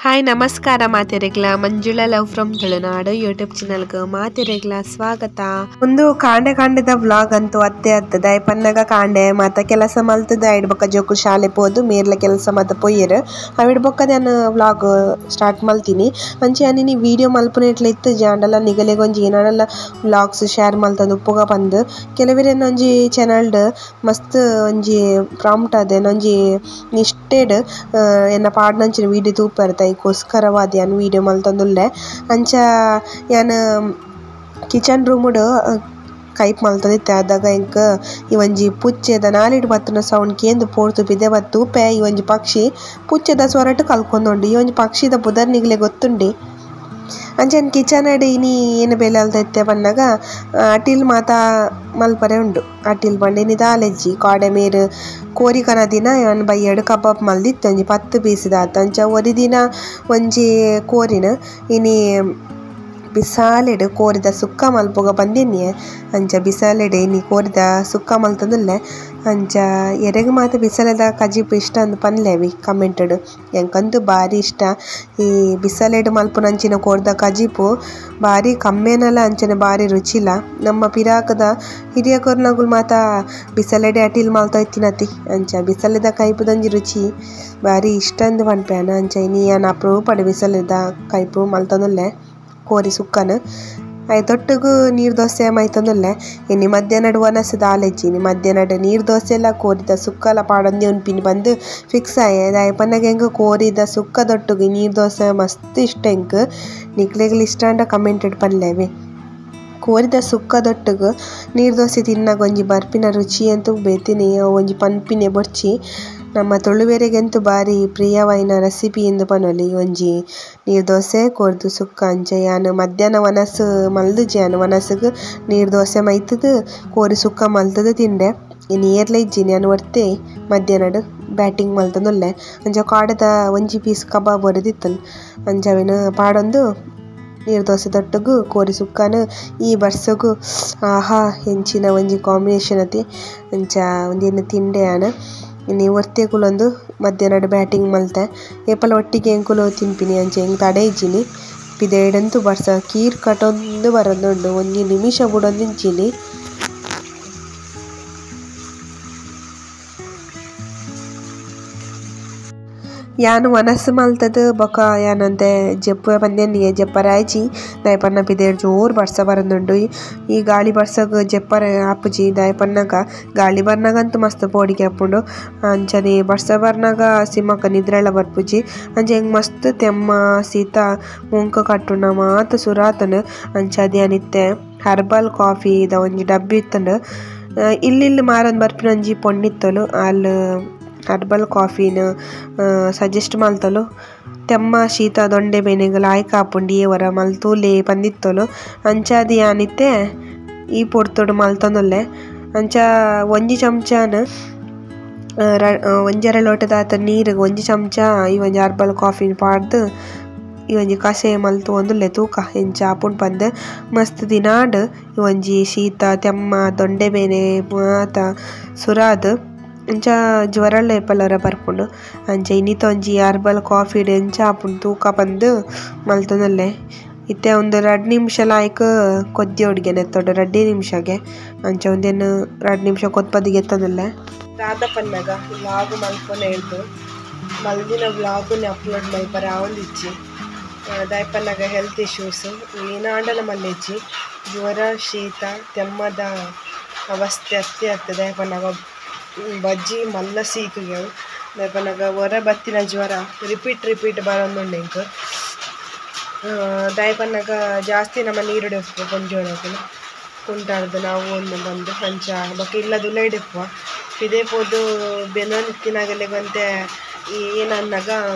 Hi ನಮಸ್ಕಾರ ಮಾತೆರೆಗ್ಲ Manjula love from Tulunadu YouTube ಚಾನಲ್ಗೆ ಮಾತೆರೆಗ್ಲ ಸ್ವಾಗತ. ಒಂದು ಕಾಂಡೆ ಕಾಂಡೆದ ವ್ಲಾಗ್ ಅಂತೂ ಅತ್ತೆ ಅತ್ತದ ಪನ್ನಗ ಕಾಂಡೆ ಮಾತ ಕೆಲಸ ಮಲ್ತದ ಐಡ್ಬೊಕ್ಕ ಜೋಕು ಶಾಲೆ ಪೋದು ಮೇರ್ಲ ಕೆಲಸ ಮಾತ ಪೊಯ್ಯರು ಅವಿಡ್ಬೊಕ್ಕ ನಾನು ವ್ಲಾಗ್ ಸ್ಟಾರ್ಟ್ ಮಲ್ತೀನಿ. ಅಂಚೆ ನೀನು ವೀಡಿಯೋ ಮಲ್ಪುನೆಟ್ಲ ಇತ್ತು ಜಾಂಡಲ ನಿಗಲೆಗೊಂಜಿ ಏನಾಡಲ್ಲ ವ್ಲಾಗ್ಸ್ ಶೇರ್ ಮಲ್ತಂದು ಉಪ್ಪುಗ ಪಂದು ಕೆಲವರೇನ ಒಂಜಿ ಚಾನಲ್ಡ್ ಮಸ್ತ್ ಒಂಜಿ ಪ್ರಾಂಪ್ಟ್ ಅದೇನೊಂಜಿ ನಿಷ್ಠೆಡ್ ಎನ್ನ ಪಾಡ್ನಂಚಿನ ವೀಡಿಯೋ ತೂಪರ್ತ ಗೋಸ್ಕರವಾದ ಯಾನ್ ವೀಡಿಯೋ ಮಲ್ತೊಂದುಲ್ಲೆ. ಅಂಚ ಯಾನ್ ಕಿಚನ್ ರೂಮುಡು ಕೈಪ್ ಮಲ್ತೊಂದಿತ್ತೆ ಆದಾಗ ಎಂಕ್ ಈ ಒಂಜಿ ಪುಚ್ಚೆದ ನಾಲಿಡ್ ಬತ್ತುನ ಸೌಂಡ್ ಕೇಂದು ಪೋರ್ತು ಪಿದೆ ಬತ್ತು ತೂಪೆ ಈ ಒಂಜಿ ಪಕ್ಷಿ ಪುಚ್ಚೆದ ಸ್ವರಟ್ ಕಲ್ಕೊಂದುಂಡು. ಈ ಒಂಜಿ ಪಕ್ಷಿದ ಪುದರ್ ನಿಗಲೆ ಗೊತ್ತುಂಡಿ. ಅಂಚ ಕಿಚನ್ ಅಡ್ ಇನಿ ಏನು ಬೇಲೆ ಅಲ್ದೈತೆ ಪನ್ನಗ ಅಟಿಲ್ ಮಾತ ಮಲ್ಪರೆ ಉಂಡು. ಅಟಿಲ್ ಪಂಡ ಇನಿ ದಾಲೆಜ್ಜಿ ಕಾಡೆ ಮೇರು ಕೋರಿ ಕನ ದಿನ ಯಾನ್ ಬಯ್ಯಡ್ ಕಬಾಬ್ ಮಲ್ದಿತ್ತು ಒಂಜಿ 10 ಪೀಸ್ ದಾತ. ಅಂಚ ಒರಿ ದಿನ ಒಂಜಿ ಕೋರಿನ ಇನಿ ಬಿಸಾಲೆಡ್ ಕೋರಿದ ಸುಕ್ಕ ಮಲ್ಪುಗ ಬಂದಿನಿ. ಅಂಚ ಬಿಸಾಲೆಡ್ ಇನಿ ಕೋರಿದ ಸುಕ್ಕ ಮಲ್ತೊಂದುಲ್ಲೆ. ಅಂಚ ಎರೆಗ್ ಮಾತ ಬಿಸಲೆದ ಕಜಿಪು ಇಷ್ಟ ಅಂದ್ ಪನ್ಲೆವಿ ಕಮೆಂಟೆಡ್. ಎಂಕಂತೂ ಬಾರಿ ಇಷ್ಟ ಈ ಬಿಸಲೆಡ್ ಮಲ್ಪುನಂಚಿನ ಕೋರಿದ ಕಜಿಪು ಬಾರಿ ಕಮ್ಮೆನಲ ಅಂಚನೆ ಬಾರಿ ರುಚಿಲ. ನಮ್ಮ ಪಿರಾಕದ ಹಿರಿಯ ಕೊರ್ನಗುಲ್ ಮಾತ ಬಿಸಲೆಡೆ ಅಟಿಲ್ ಮಲ್ತ ಇತ್ತಿನತಿ. ಅಂಚ ಬಿಸಲೆದ ಕೈಪುದಂಜಿ ರುಚಿ ಬಾರಿ ಇಷ್ಟ ಅಂದ್ ಪನ್ಪೇನ. ಅಂಚ ಇನಿ ಯಾನ್ ಅಪರೂಪಡ್ ಬಿಸಲೆದ ಕೈಪು ಮಲ್ತೊಂದುಲ್ಲೆ ಕೋರಿ ಸುಕ್ಕನ. ತೊಟ್ಟುಗು ನೀರು ದೋಸೆ ಮೈತೊಂದುಲ್ಲೆ. ಇನಿ ಮಧ್ಯಾಹ್ನಡ್ ವನಸ್ ದಾಲೆಜ್ಜಿ ಇನಿ ಮಧ್ಯಾಹ್ನಡ್ ನೀರು ದೋಸೆ ಎಲ್ಲ ಕೋರಿದ ಸುಕ್ಕಲ ಪಾಡೊಂದು ಉನ್ಪಿನಿ ಬಂದು ಫಿಕ್ಸ್ ಆಯೆ. ದಾಯೆ ಪನ್ನಗ ಎಂಕ್ ಕೋರಿದ ಸುಕ್ಕ ದೊಟ್ಟುಗು ನೀರು ದೋಸೆ ಮಸ್ತ್ ಇಷ್ಟ ಎಂಕ್. ನಿಕ್ಲೆಗ್ಲ ಇಷ್ಟ ಅಂಡ ಕಮೆಂಟೆಡ್ ಪನ್ಲೆವೆ. ಕೋರಿದ ಸುಕ್ಕದೊಟ್ಟುಗು ನೀರು ದೋಸೆ ತಿನ್ನಾಗ ಒಂಜಿ ಬರ್ಪಿನ ರುಚಿ ಅಂತೂ ಬೇತಿನಿ ಒಂಜಿ ಪನ್ಪಿನೆ ಬೊರ್ಚಿ. ನಮ್ಮ ತುಳುವೆರೆಗಂತೂ ಬಾರಿ ಪ್ರಿಯವಾಯಿನ ರೆಸಿಪಿ ಎಂದು ಪನೊಲಿ ಒಂಜಿ ನೀರು ದೋಸೆ ಕೋರ್ದು ಸುಕ್ಕ. ಅಂಚ ಯಾನ್ ಮಧ್ಯಾಹ್ನ ವನಸ್ ಮಲ್ದುಜಿ ಯಾನ್ ವನಸ್ಗ್ ನೀರು ದೋಸೆ ಮೈತದು ಕೋರಿ ಸುಕ್ಕ ಮಲ್ತದು ತಿಂಡೆ. ಇನಿ ಏರ್ಲ ಇಜ್ಜಿ ಯಾನ್ ಒರ್ತೆ ಮಧ್ಯಾಹ್ನಡ್ ಬ್ಯಾಟಿಂಗ್ ಮಲ್ತೊಂದುಲ್ಲೆ. ಅಂಚ ಕಾಡದ ಒಂಜಿ ಪೀಸ್ ಕಬಾಬ್ ಒರಿದಿತ್ತಲ್ ಅಂಚ ಅವೆನ್ ಪಾಡೊಂದು ನೀರು ದೋಸೆ ದೊಟ್ಟುಗು ಕೋರಿ ಸುಕ್ಕನ ಈ ಬರ್ಸಗು ಆಹಾ ಎಂಚಿನ ಒಂಜಿ ಕಾಂಬಿನೇಷನ್ ಅತಿ. ಅಂಚ ಒಂದೇನು ತಿಂಡೆ ಯಾನ್. ಇನಿ ಒರ್ತೆ ಕುಲೊಂದು ಮಧ್ಯಾಹ್ನಡ್ ಬ್ಯಾಟಿಂಗ್ ಮಲ್ತೆ ಏಪಲ ಒಟ್ಟಿಗೆ ಎಂಕುಲು ತಿನ್ಪಿನಿ. ಅಂಚ ಎಂಕ್ ತಡೆ ಇಜ್ಜಿನಿ ಪಿದೆಡಂತೂ ಬರ್ಸ ಕೀರ್ ಕಟೊಂದು ಬರೊಂದುಂಡು ಒಂಜಿ ನಿಮಿಷ ಬುಡೊಂದಿಜ್ಜಿನಿ. ಯಾನ್ ವನಸ್ ಮಲ್ತದು ಬೊಕ ಯಾನಂತೆ ಜೆಪ್ಪು ಪಂದೆನ್ನಿ ಜೆಪ್ಪರೆ ಆಯ್ಜಿ. ದಾಯೆ ಪನ್ನ ಪಿದೆಡ್ ಜೋರು ಬರ್ಸ ಬರೊಂದುಂಡು. ಈ ಗಾಳಿ ಬರ್ಸಗ್ ಜೆಪ್ಪರೆ ಆಪುಜಿ. ದಾಯೆ ಪನ್ನಗ ಗಾಳಿ ಬರ್ನಗಂತೂ ಮಸ್ತ್ ಪೋಡಿಗೆ ಆಪುಂಡು. ಅಂಚನೆ ಬರ್ಸ ಬರ್ನಗ ಸಿಮಕ್ಕ ನಿದ್ರೆಲ ಬರ್ಪುಜಿ. ಅಂಚ ಎಂಕ್ ಮಸ್ತ್ ತೆಮ್ಮ ಶೀತ ಮೂಂಕ ಕಟ್ಟುನ ಮಾತ ಸುರಾತನು. ಅಂಚ ಅದ್ ಯಾನಿತ್ತೆ ಹರ್ಬಲ್ ಕಾಫಿ ದ ಒಂಜಿ ಡಬ್ಬಿ ಇತ್ತುಂಡು. ಇಲ್ಲಿ ಮಾರೊಂದು ಬರ್ಪಿನ ಒಂಜಿ ಪೊಣ್ಣಿತ್ತಲು ಆಲ್ ಹರ್ಬಲ್ ಕಾಫಿನ ಸಜೆಸ್ಟ್ ಮಲ್ತಲು. ತೆಮ್ಮ ಶೀತ ದೊಂಡೆ ಬೇನೆಗ್ ಲಾಯ್ಕ್ ಆಪುಂಡು ಏವರ ಮಲ್ತೂಲೆ ಪಂದಿತ್ತಲು. ಅಂಚಾದ್ ಯಾನಿತ್ತೆ ಈ ಪೊರ್ತುಡು ಮಲ್ತೊಂದುಲ್ಲೆ. ಅಂಚ ಒಂಜಿ ಚಮಚನ ಒಂಜರೆ ಲೋಟದಾತ ನೀರುಗ್ ಒಂಜಿ ಚಮಚ ಈ ಒಂಜಿ ಹರ್ಬಲ್ ಕಾಫಿನ್ ಪಾಡ್ದು ಈ ಒಂಜಿ ಕಷಾಯ ಮಲ್ತೊಂದುಲ್ಲೆ. ತೂಕ ಎಂಚ ಆಪುಂಡು ಪಂದ್ ಮಸ್ತ್ ದಿನಾಡ್ ಈ ಒಂಜಿ ಶೀತ ತೆಮ್ಮ ದೊಂಡೆ ಬೇನೆ ಮಾತ ಸುರಾದ್ ಅಂಚ ಜ್ವರಲ ಏಪಲರ ಬರ್ಪುಂಡು. ಅಂಚ ಇನಿತ ಒಂಜಿ ಹರ್ಬಲ್ ಕಾಫಿಡ್ ಎಂಚ ಆಪುಂಡು ತೂಕ ಪಂದ್ ಮಲ್ತೊಂದುಲ್ಲೆ. ಇತ್ತೆ ಒಂದು 2 ನಿಮಿಷ ಲಾಯ್ಕ್ ಕೊದ್ದಿಯೊಡ್ಗೆ ನೆತ್ತೊಡು 2 ನಿಮಿಷಗೆ. ಅಂಚ ಒಂದೇನು 2 ನಿಮಿಷ ಕೊತ್ಪದಿಗೆ ಎತ್ತೊಂದುಲ್ಲೆ. ದಾದ ಪನ್ನಗ ವ್ಲಾಗ್ ಮಲ್ಪೊನೆ ಹೇಳ್ದು ಮಲ್ದಿನ ವ್ಲಾಗ್ನ ಅಪ್ಲೋಡ್ ಮಲ್ಪರೆ ಆವೊಂದಿಜ್ಜಿ. ದಾಯೆ ಪನ್ನಗ ಹೆಲ್ತ್ ಇಶ್ಯೂಸ್ ಏನಾಂಡಲ ಮಲ್ಲೆಜ್ಜಿ. ಜ್ವರ ಶೀತ ತೆಮ್ಮದ ಅವಸ್ಥೆ ಅತ್ತೆ ಅತ್ತೆ. ದಾಯೆ ಪನ್ನಗ ಬಜ್ಜಿ ಮಲ್ಲ ಸೀಕುಗೆ ದಾಯೆ ಪನ್ನಗ ಒರ ಬತ್ತಿನ ಜ್ವರ ರಿಪೀಟ್ ರಿಪೀಟ್ ಬರೊಂದುಂಡು ಎಂಕ್. ದಾಯೆ ಪನ್ನಗ ಜಾಸ್ತಿ ನಮ್ಮ ನೀರುಡೆ ಉಪ್ಪು ಪೊಂಜೋನಕುಲು ಕುಂಟಾಡ್ದು ನಾವು ಒಂದು ಬಂದು ಅಂಚ ಬೊಕ ಇಲ್ಲದ ಉಲೈಡ್ ಉಪ್ಪುವ ಪಿದೆ ಪೋದು ಬೆನೊಂದಿತ್ತಿನಾಗಲೆಗ್ ಒಂತೆ ಏನನ್ನಗ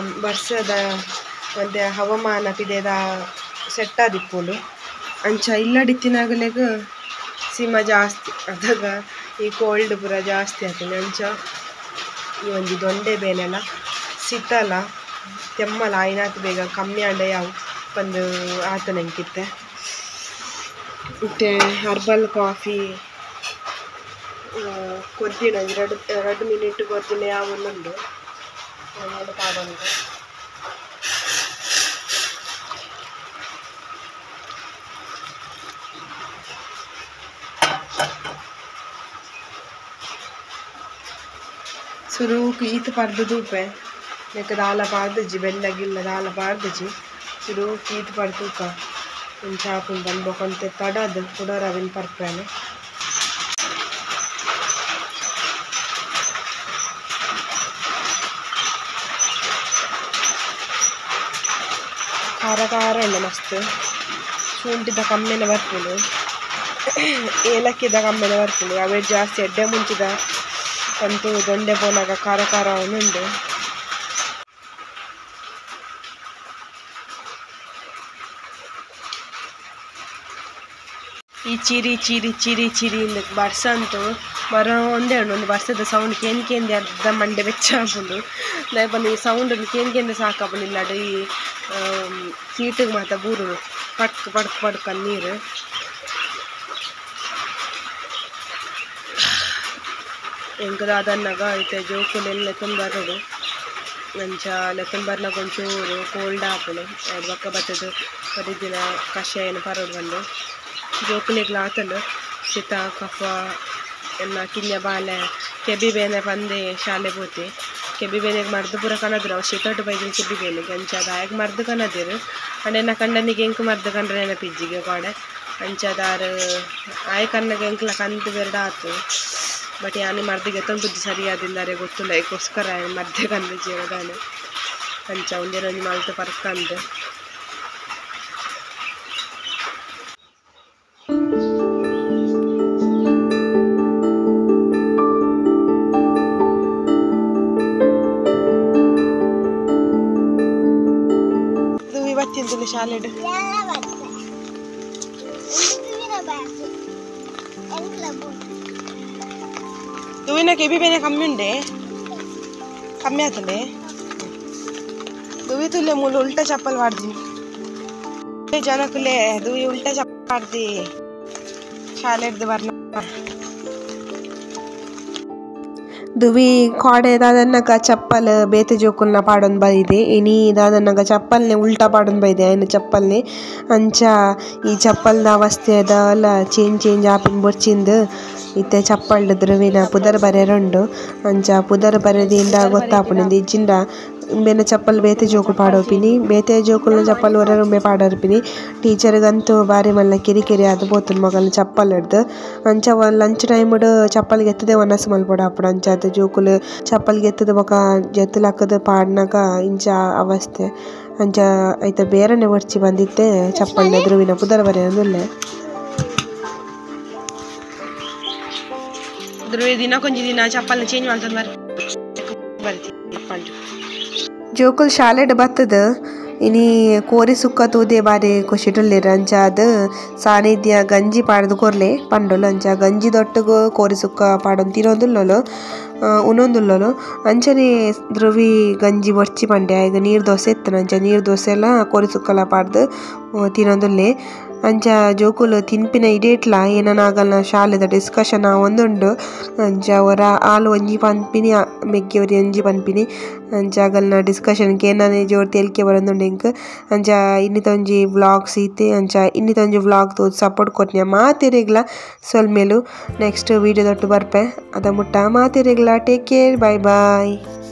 ಬರ್ಸದ ಒಂತೆ ಹವಾಮಾನ ಪಿದೆದ ಸೆಟ್ ಆದಿಪ್ಪುಂಡು. ಅಂಚ ಇಲ್ಲಡಿತ್ತಿನಾಗಲೆಗ್ ಸೀಮ ಜಾಸ್ತಿ ಅದಾಗ ಈ ಕೋಲ್ಡ್ ಪೂರ ಜಾಸ್ತಿ ಆತುಂಡು. ಅಂಚ ಈ ಒಂಜಿ ದೊಂಡೆ ಬೇನೆಲ ಸಿತಲ ತೆಮ್ಮಲ ಆಯಿನಾತ್ ಬೇಗ ಕಮ್ಮಿ ಆಂಡ ಯಾವು ಪಂದ್ ಆತುಂಡು ಎಂಕಿತ್ತೆ. ಇತ್ತೆ ಹರ್ಬಲ್ ಕಾಫಿ ಕೊದ್ದಿನ 2 ಮಿನಿಟ್ ಕೊದ್ದಿನ ಯಾವೊಂದುಂಡು. ಪಾಡೊಂದು. ಸುರುಕು ಈತ್ ಪರ್ದು ತೂಪೆ ನೆಕ್ ದಾಲ ಪಾಡ್ದಿಜ್ಜಿ ಬೆಲ್ಲ ಗಿಲ್ಲ ದಾಲ ಪಾಡ್ದಿಜ್ಜಿ ಸುರುಕು ಈತ್ ಪರ್ದು ತೂಕ ಇಂಚ ಆಪುಂಡು ಪಂದ್ ಬೊಕ ಒಂತೆ ತಡದ್ ಕುಡೊರ ಅವೆನ್ ಪರ್ಪೆನೆ ಖಾರ ಖಾರ ಉಂಡು ಮಸ್ತ್ ಶುಂಠಿದ ಕಮ್ಮೆನೆ ಬರ್ಪುಂಡು ಏಲಕ್ಕಿದ ಕಮ್ಮೆನೆ ಬರ್ಪುಂಡು ಅವೇ ಜಾಸ್ತಿ ಎಡ್ಡೆ ಮುಂಚಿದ ಅಂತೂ ದೊಂಡೆ ಪೋನಾಗ ಖಾರ ಖಾರ ಉಂಡು ಈ ಚಿರಿ ಚಿರಿ ಚಿರಿ ಚಿರಿ ಬರ್ಸ ಅಂತೂ ಮರ ಒಂದೇ ಉಂಡು ಒಂದು ಬರ್ಸದ ಸೌಂಡ್ ಕೇನ್ ಕೇಂದೆ ಅರ್ಧ ಮಂಡೆ ಬೆಚ್ಚ ಆಪುಂಡು ದಾಯೆ ಪಂಡ ಈ ಸೌಂಡ್ ಕೇನ್ ಕೇಂದೆ ಸಾಕಾಪುಂಡು ಇಲ್ಲಡ್ ಈ ಸೀಟಿಗೆ ಮಾತ ಬೂರುಂಡು ಪಟ್ಕ್ ಪಡ್ಕ್ ಪಡ್ಕ ನೀರು ಎಂಕ್ ದಾದನ್ನಗ ಇತ್ತೆ ಜೋಕುಲು ಲೆತ್ತೊಂದು ಬರೊಡು ಅಂಚ ಲೆತ್ತೊಂದು ಬರ್ನಗ ಒಂಚೂರು ಕೋಲ್ಡ್ ಆಪುಂಡು ಐಡ್ ಬೊಕ್ಕ ಬತ್ತುದು ಪರಿದಿನ ಕಷಾಯನ್ ಪರೊಡು ಪಂದ್ ಜೋಕುಲೆಗ್ಲ ಆತುಂಡು ಶೀತ ಕಫ ಎನ್ನ ಕಿನ್ಯ ಬಾಲೆ ಕೆಬಿ ಬೇನೆ ಪಂದೇ ಶಾಲೆ ಪೋತೆ ಕೆಬಿ ಬೇನೆಗ್ ಮರ್ದ್ ಪೂರ ಕನದ್ರು ಅವು ಶೀತಟ್ ಬೈದಿನ ಕೆಬಿ ಬೇನೆಗ್ ಅಂಚ ದಾಯಗ್ ಮರ್ದ್ ಕನದೆರ್ ಆಂಡ ಎನ್ನ ಕಂಡನಿಗ್ ಎಂಕ್ ಮರ್ದ್ ಕಂಡ್ರೆ ನೆನಪಿಜ್ಜಿಗೆ ಕೋಡೆ ಅಂಚ ದಾರ್ ಆಯೆ ಕನ್ನಗ ಎಂಕ್ಲ ಕಂತ್ ಬೆರಡ ಆತು ಬಟ್ ಯಾನ್ ಮರ್ದ್ ಗೆತ್ತೊಂದು ಬುದ್ಧಿ ಸರಿಯಾದಿಲ್ಲಾರೆ ಗೊತ್ತುಲ್ಲ ಐಕೋಸ್ಕರ ಮರ್ದೆ ಕಂದಿಜ್ಜಿ ದಾನೆ ಅಂಚ ಉಂದೆನ್ ಒಂಜಿ ಮಲ್ತ್ ಪರ್ಕಂದ್ ಶಾಲೆಡ್ ದುವಿನ ಕೆಬಿ ಬೇನೆ ಕಮ್ಮಿ ಉಂಡೆ ಕಮ್ಮಿ ಆತಂಡೆ ದುವಿ ತುಲ್ಲೆ ಮೂಲು ಉಲ್ಟಾ ಚಪ್ಪಲ್ ವಾಡ್ದಿನಿ ಜನಕುಲೆ ದುವಿ ಉಲ್ಟಾ ಚಪ್ಪಲ್ ವಾಡ್ದಿ ಶಾಲೆಡ್ದು ಬರ್ನ ದುವಿ ಕೋಡೆ ದಾದನ್ನಗ ಚಪ್ಪಲ್ ಬೇತೆ ಜೋಕುಲ್ನ ಪಾಡೊಂದು ಬೈದೆ ಇನಿ ದಾದನ್ನಗ ಚಪ್ಪಲ್ನೆ ಉಲ್ಟಾ ಪಾಡೊಂದು ಬೈದೆ ಆಯ್ನ ಚಪ್ಪಲ್ನೆ ಅಂಚ ಈ ಚಪ್ಪಲ್ದ ಅವಸ್ಥೆ ದಾಲ ಚೇಂಜ್ ಚೇಂಜ್ ಆಪಿನ ಬೊರ್ಚಿಂದು ಇತ್ತೆ ಚಪ್ಪಲ್ಡ್ ದ್ರುವಿನ ಪುದರ್ ಬರೆರುಂಡು ಅಂಚ ಪುದರ್ ಬರೆದಿಂಡ ಗೊತ್ತಾಪುಂಡು ಇಜ್ಜಿಂಡ ಉಂಬೆನ ಚಪ್ಪಲ್ ಬೇತೆ ಜೋಕುಲು ಪಾಡೋಪಿನಿ ಬೇತೆ ಜೋಕುಲ್ನ ಚಪ್ಪಲ್ ಒರರ್ ಉಂಬೆ ಪಾಡರ್ಪಿನಿ ಟೀಚರ್ಗಂತೂ ಬಾರಿ ಮಲ್ಲ ಕಿರಿಕಿರಿ ಆದ್ ಪೋತುಂಡು ಮೊಗಲ್ನ ಚಪ್ಪಲ್ ಹಿಡ್ದು ಅಂಚ ಲಂಚ್ ಟೈಮ್ಡ್ ಚಪ್ಪಲ್ ಗೆತ್ತದೆ ವನಸ್ ಮಲ್ಪೊಡು ಅಂಚಾದ್ ಜೋಕುಲು ಚಪ್ಪಲ್ ಗೆತ್ತದ ಬೊಕ ಜೆತ್ತ್ ಲಕ್ಕದ್ ಪಾಡ್ನಗ ಇಂಚ ಅವಸ್ಥೆ ಅಂಚ ಐತ ಬೇರನೆ ಒರ್ಚಿ ಬಂದಿತ್ತೆ ಚಪ್ಪಲ್ ದ್ರುವಿನ ಪುದರ್ ಬರೆಯೊಂದುಲ್ಲೆ ಧ್ರುವಿ ದಿನ ಕೊಂಜಿ ದಿನ ಚಪ್ಪಲ್ನ ಚೇಂಜ್ ಮಲ್ತೊಂದು ಬರ್ತಿ ಜೋಕುಲು ಶಾಲೆಡ್ ಬತ್ತದ ಇನಿ ಕೋರಿ ಸುಕ್ಕ ತೂದೆ ಬಾರಿ ಖುಷಿಟುಲ್ಲೆರ್ ಅಂಚಾದ್ ಸಾನಿಧ್ಯ ಗಂಜಿ ಪಾಡ್ದ್ ಕೊರ್ಲೆ ಪಂಡೊಲು ಅಂಚ ಗಂಜಿ ದೊಟ್ಟುಗು ಕೋರಿ ಸುಕ್ಕ ಪಾಡೊಂದು ತಿನೊಂದುಲ್ಲೊಲು ಉನೊಂದುಲ್ಲೊಲು ಅಂಚನೆ ಧ್ರುವಿ ಗಂಜಿ ಬೊರ್ಚಿ ಪಂಡೆ ಆಯ್ಗ್ ನೀರ್ ದೋಸೆ ಇತ್ತುಂಡು ಅಂಚ ನೀರ್ ದೋಸೆಲ ಕೋರಿ ಸುಕ್ಕಲ ಪಾಡ್ದ್ ತಿನೊಂದುಲ್ಲೆ ಅಂಚ ಜೋಕುಲು ತಿನ್ಪಿನ ಇಡೀಟ್ಲ ಏನನಾಗಲ್ನ ಶಾಲೆದ ಡಿಸ್ಕಷನ್ ಆವೊಂದುಂಡು ಅಂಚ ಒರ ಆಲ್ ಒಂಜಿ ಪನ್ಪಿನಿ ಮೆಗ್ಗಿ ಒರಿ ಒಂಜಿ ಪನ್ಪಿನಿ ಅಂಚ ಅಗಲ್ನ ಡಿಸ್ಕಷನ್ ಕೇನನೆ ಜೋರು ತೇಲ್ಕೆ ಬರೊಂದುಂಡು ಎಂಕ್ ಅಂಚ ಇನ್ನಿತ ಒಂಜಿ ವ್ಲಾಗ್ಸ್ ಇತ್ತೆ ಅಂಚ ಇನ್ನಿತ ಒಂಜಿ ವ್ಲಾಗ್ ತೂದು ಸಪೋರ್ಟ್ ಕೊರ್ನ್ಯ ಮಾತೆರೆಗ್ಲ ಸೊಲ್ಮೆಲು ನೆಕ್ಸ್ಟ್ ವೀಡಿಯೋ ದೊಟ್ಟು ಬರ್ಪೆ ಅದ ಮುಟ್ಟ ಮಾತೆರೆಗ್ಲ take care bye ಬಾಯ್.